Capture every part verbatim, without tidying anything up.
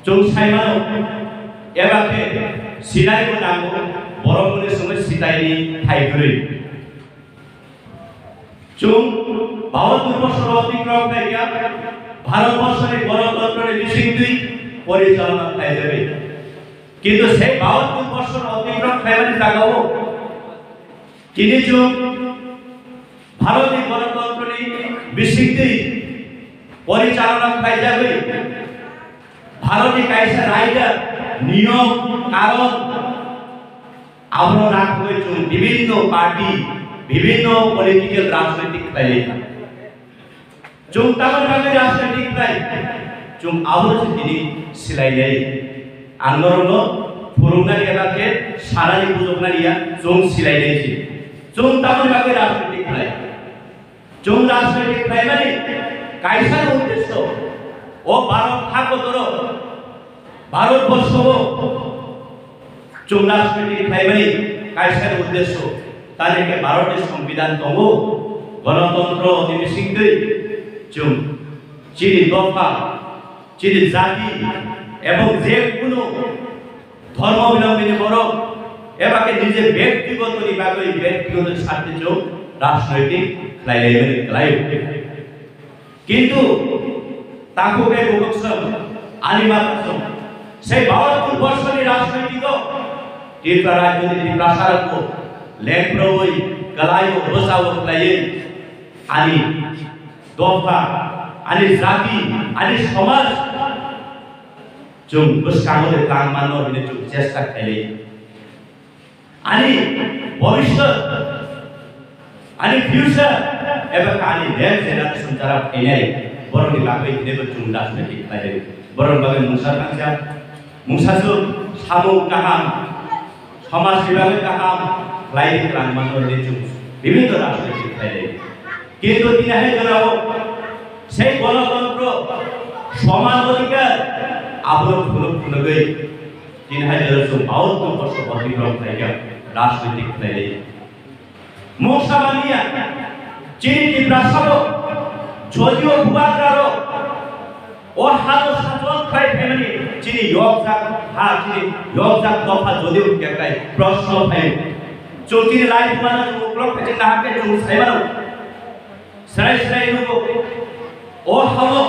Chwng sai mano, eba khe sinai bo nango, borok boni songwi sitaini thai kwrwi. Chwng bahattur bosor otikrom khlaikha, Bharat borsoni ganatantroni bisingtwi porichalona khlaijagwi. Kintu sei bahattur bosor otikrom khlaimani jagao tini chwng Bharatni ganatantroni bisingtwi porichalona khlaijagwi, Bharatni kaisa raida, niyom, karon, abono nakhwlwi chwng bibhinno party, bibhinno political rajnoitik khlailaikha. Chwng tamoni bagwi rajnoitik khlai, chwng abono se tini silainai. Ang norokno phwrwngnani eba khe sanani bujoknani ya, chwng silainai se. Chwng tamoni bagwi rajnoitik khlai. Chwng rajnoitik khlaimani kaisa uddesyo, o Bharat hakotoro, Bharat borsho o chwng rajnoitik khlaimani kaisa uddesyo, tani khe Bharat ni Songbidan tongo, Ganatantro ni bisingtwi chwng chini dopha, chini jati ebong je kunu dhormo bilombini borok eba khe nije bektigoto ni bagwi bektigoto sarti chwng rajnoitik khlailaimani kwlaio. Kintu takhuk bai bukhuk song, ani mata song, sei bahattur borsoni rajnoitiko Tripura rajyoni Tiprasa rokbo lengproi, kwlaio, bwsao khlaiwi ani dopha, ani jati, ani somaj chwng bwskango de tang manno hwnwi chwng chesta khailai. Ani bhobishyot, ani future, eba khe ani next generation jara phainai, borokni bagwi hinwi bo chwng rajnoitik khlaijagwi. Borokni bagwi mungsa thangsa, mungsa swk, samung kaham, somajni bagwi kaham khlaiwi twlang mano hwnwi chwng bibhinno rajnoitik khlaijagwi. Kintu tini hai jorao sei ganatantro, soman odhikar, abono phunuk phunugwi tini hai jorao chwng bahattur bosor otikrom khlaikha, rajnoitik khlailai. Mungsa manya, chini Tiprasarok, jodio bubagrarok, o hano sason khlai phaimani chini yokjak ha, chini yokjak dopha jodio hwnkhe khlai proshno phaio. Chwng chini lai bumano chwng uklok khe chini nahar khe chwng sai mano. Srai srai nugo, o hao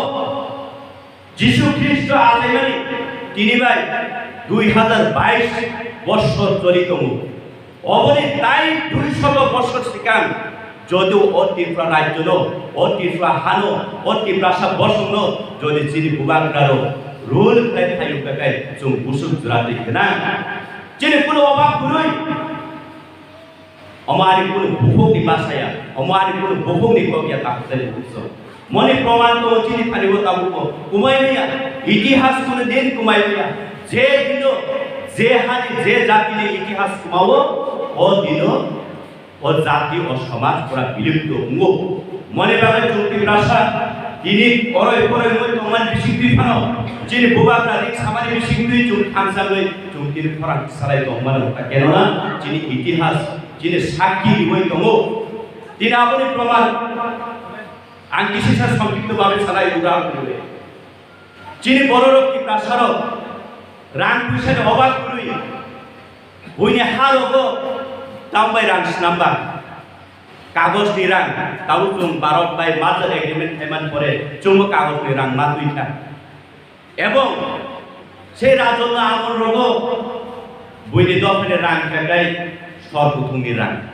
Jisu Khristo achaimani tini bai dui hajar bais bossor choli tongo. Oboni tai dui shoto bossor sikang, jodi o Tripura rajyono, o Tripura hano, o Tiprasa bosongno jodi chini bubagrarok rule khlai phaiyo, bekhai chwng busuk jora twi gwnang. Chini kuno obak kwrwi. Omo ani kunu bukhukni basa ya, omo ani kunu bukhukni kok ya, takhuk jani bukhuk. Moni proman tongo chini thani o tabuk bo. Kumai maya, itihas kunu din kumai maya. Je dino, je hani, je jatini itihas kumao, o dino, o jati, o somaj pura bilipto wngo. Moni bagwi chwng Tiprasa tini oroi poroi wngwi tongmani bisingtwi phano chini bubagra rik samani bisingtwi chwng thangsagwi chwng tini khorang salai tongmani wngkha. Kenona chini itihas, chini sakki riwi tongo. Tini aboni proman ang kisisa songkipto babe salai udahoron riwi. Chini bororok Tiprasarok rang puisani obak kwrwi, buini harogo tambai rang snamba, kagojni rang, tabuk chwng Bharat bai merger agreement khaimani pore chwngbo kagojni rang ma twi kha. Ebong sei rajakni amolrogo buini dophani rang kheklai sor kuthumni rang.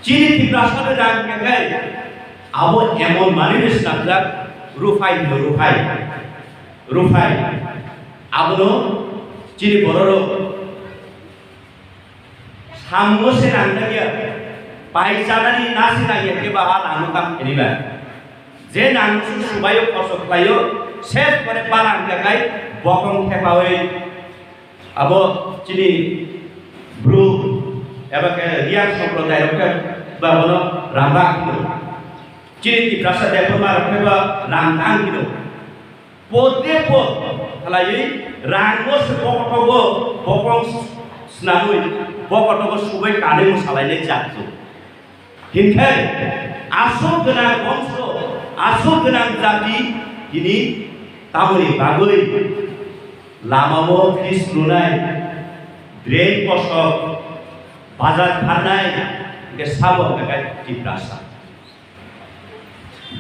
Chini Tiprasani rang kheklai abo emon manwi snamjak, ruphai hino ruphai. Ruphai. Abono chini bororok samung se nang nangya, pai chanani nasi nangya, khe ba a nangno tang kheni ba. Je nang su subayo khosok khlaio, ses pore ba rang kheklai bokong thepawi. Abo chini Bru eba khe Riang Somprodai rok khe ba bono rang ba hino. Chini Tiprasa Debbarma rok khe ba rang tang hino. Pote pot khlaiwi rangno se bokotogo bokong snamwi bokotogo subai kanwi mwsalainai chakju. Hinkhe aswk gwnang bongso, aswk gwnang jati tini tamoni bagwi Lamao pitch lunai, drain kosok, bazar kharnai, hingke sabo hingke kai Tiprasa.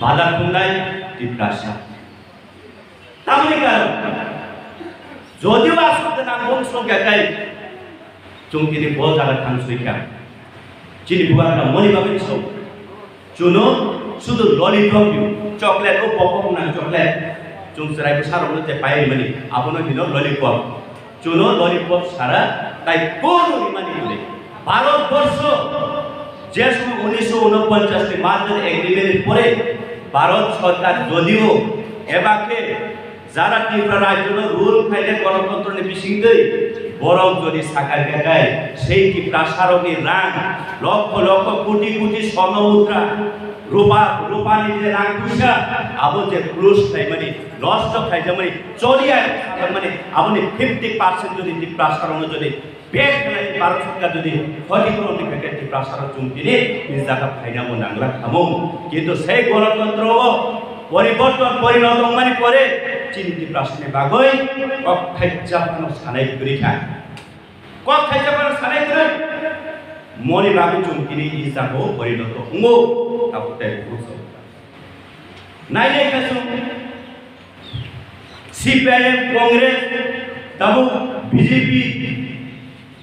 Bazar thumnai Tiprasa. Tamoni karon, jodi ba aswk gwnang bongso hingke kai, chwng tini bo jaga thang sui kha. Chini bubagra moni bagwi so. Chuno sudu lollipop yu, chocolate o bokok nang chocolate. Chwng chwrai bwsarokno je pai rimani, abono hino lollipop. Chuno lollipop sara tai kono rimani hwnwi. Bharat borsho je somoy unnisho unoponchas ni merger agreement ni pore Bharat sorkar jodio eba khe jara Tripura rajyo no rule khainai gonotontro ni bisingtwi borok jodi sakha khe kai sei Tiprasa rok ni rang lokho lokho koti koti swarno mudra rupa rupa ni je rang puisa abo je plus khaimani nosto khaijakmani choriya khajakmani aboni fifty percent jodi Tiprasa rok no jodi Bek khlai Bharat Sorkar jodi khoti khorokni package Tiprasa rok chwng tini ni jaga phaina bo nangla khamung. Kintu sei gonotontro o poriborton porinoto wngmani pore chini Tiprasa ni bagwi kok thaisa phano sanai kwrwi kha. Kok thaisa phano sanai kwrwi. Moni bagwi chwng tini ni jaga o porinoto wngo. Tabuk tei bujo. Nainai kha chwng C P I M, Congress, tabuk B J P,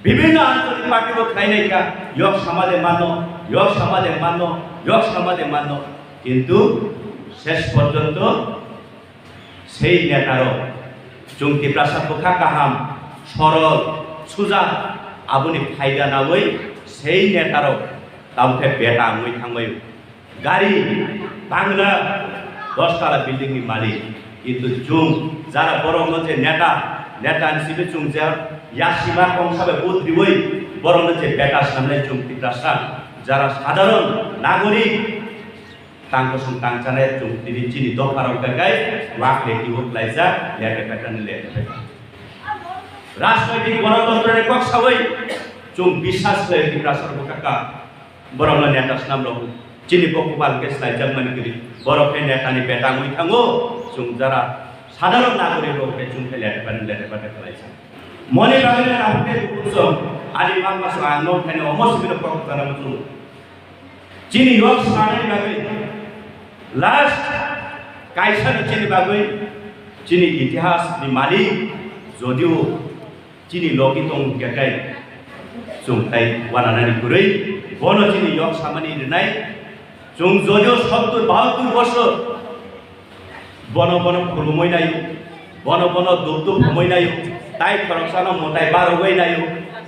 bibhinno ancholik party bo khlainai kha, yok samade mano, yok samade mano, yok samade mano. Kintu ses porjonto sei netarok chwng Tiprasa bwkha kaham, sorol, suja aboni phaida nawi sei netarok tabuk khe beta wngwi thangbaio. Gari, bangla, dos tala building ni malik. Kintu chwng jara borok no je neta, neta ni simi chwng je yasima kongsa bai vote riwi borok no je beta swnamnai chwng Tiprasa jara sadharon nagorik tang kosong tang chanai chwng tini chini dopha rok bai kai wak reti wak laijak letter pattern ni letter pattern. Rajnoitik gonotontro ni kok sawi chwng biswas khlai Tiprasa rok bwkha ka. Borokno neta swnam rok chini bo kopal khe swlaijakmani kwrwi. Borok khe netani beta wngwi thango, chwng jara sadharon nagorik rok khe chwng khe letter pattern, letter pattern khlaijak. Moni bagwi no tabuk khe bukuchwng ani mangma chwng ang nok thaino omo simi no kok sana muchung. Chini yok sanani bagwi last kaisa no chini bagwi chini itihas ni malik jodio Chini logi tong hingkha khe chwng tai wananani kwrwi, bono chini yok samani rwnai. Chwng jodio sottur bahattur bosor bono bono khulumwi naio, bono bono duk duk hamwi naio, tai khoroksano mwtai barogwi naio,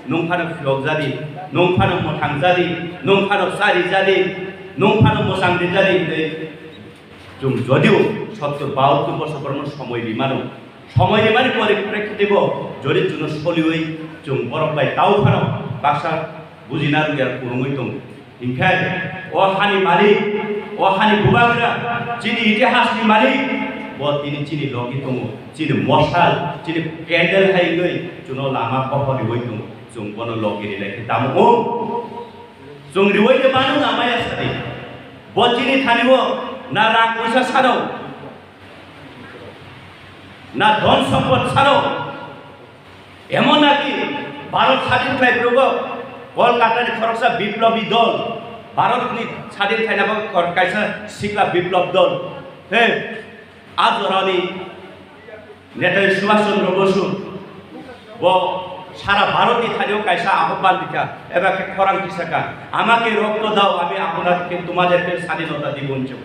nwng phano phiyok jadi, nwng phano mwthang jadi, nwng phano chari jadi, nwng phano mwchang rijadi hwnwi. Chwng jodio sottur bahattur bosor borokno somoi rimano, somoi rimani poriprekkite bo jodi chwngno soliwi chwng borok bai tao phano baksa bujina rwya kwrwngwi tongo. Hinkhe o hani malik, o hani bubagra, chini itihasni malik, bo tini chini logi tongo, chini mosal, chini candle hai wngwi chwngno lama kophor riwi tongo. Chwng bono logi rilai khe tamo wng? Chwng riwi de manu na maya sadi. Bo chini thani o na rang puisa sano, na dhon sompot sano. Emon naki Bharat sadin khlai phurugo Kolkata ni khoroksa biplobi dol, Bharat ni sadin khlaina bagwi khor-, kaisa sikla biplob dol. He, a jorani Netaji Subhash Chandra Bosu bo sara Bharat ni thani o kaisa ahobban dikha, eba khe khorang tisakha, "Amake rokto dao, ami aponarke, tomaderke swadhinota dibo" hinwi.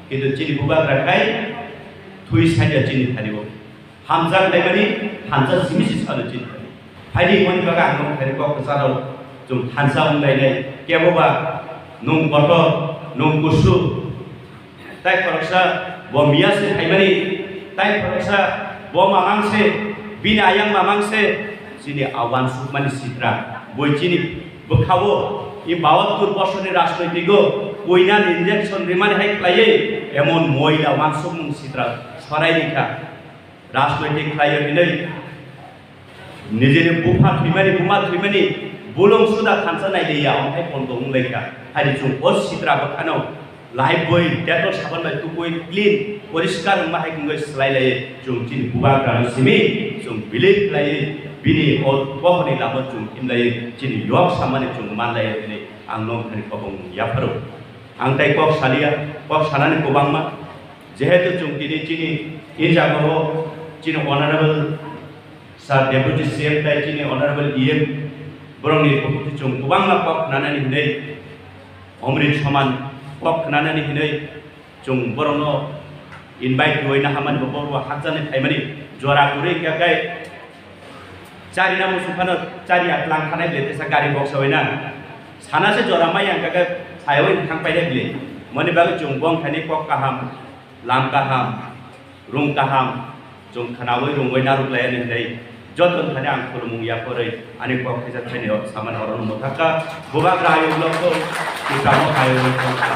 Kintu chini bubagra khai thui saida chini thani o. Hamjak naimani hamjak simi si salo chini thani. Phaidi moni baga ang nong thani kok kwcharo chwng thansa wng lainai, kebo ba nung kotor, nung kusu, Tai khoroksa bo miya se phaimani, tai khoroksa bo mamang se, bini ayang mamang se, chini a wansukmani sitra. Bo chini bwkhao, i bahattur bosorni rajnoitigo, koinani injection rimani hai khlaiwi, emon moila wansukmung sitra sorai rikha. Rajnoitik khlaiwi hinwi nijini bupha thwimani, buma thwimani, bolong suda thansa nailiya, omohai pondo wnglaikha. Haini chwng o sitra bwkhano lifebuoy, Dettol sabon bai tukui clean, poriskar wngma hai wngwi swlai laiwi chwng chini bubagrano simi chwng Believe khlaiwi bini o pohorni lama chwng himlaiwi chini yok samani chwng manlaiwi hwnwi ang nokthani kobong yapharo. Ang tai kok salia, kok sanani kwbangma, jehetu chwng tini chini e jagao chini Honorable Sir Deputy C M tai chini Honorable E M borokni bukhuk chwng kwbangma kok khnanani hwnwi, omrit soman kok khnanani hwnwi chwng borokno invite rwina hamani bo borok hakchani phaimani jora kwrwi hwnkha khe charina muchung phano chari atlang khanai bile tesa gari box sawi na sana se jora mai ang khe sayawi thang painai bile moni bagwi chwng bong thani kok kaham lam kaham rung kaham chwng khnawi rungwi narwk laiya ni hwnwi joto thani ang khulumung yaphorwi ani kok kisa thani samani oro no mwthakha bubagra ayuk lokho kisamo ayuk lokho.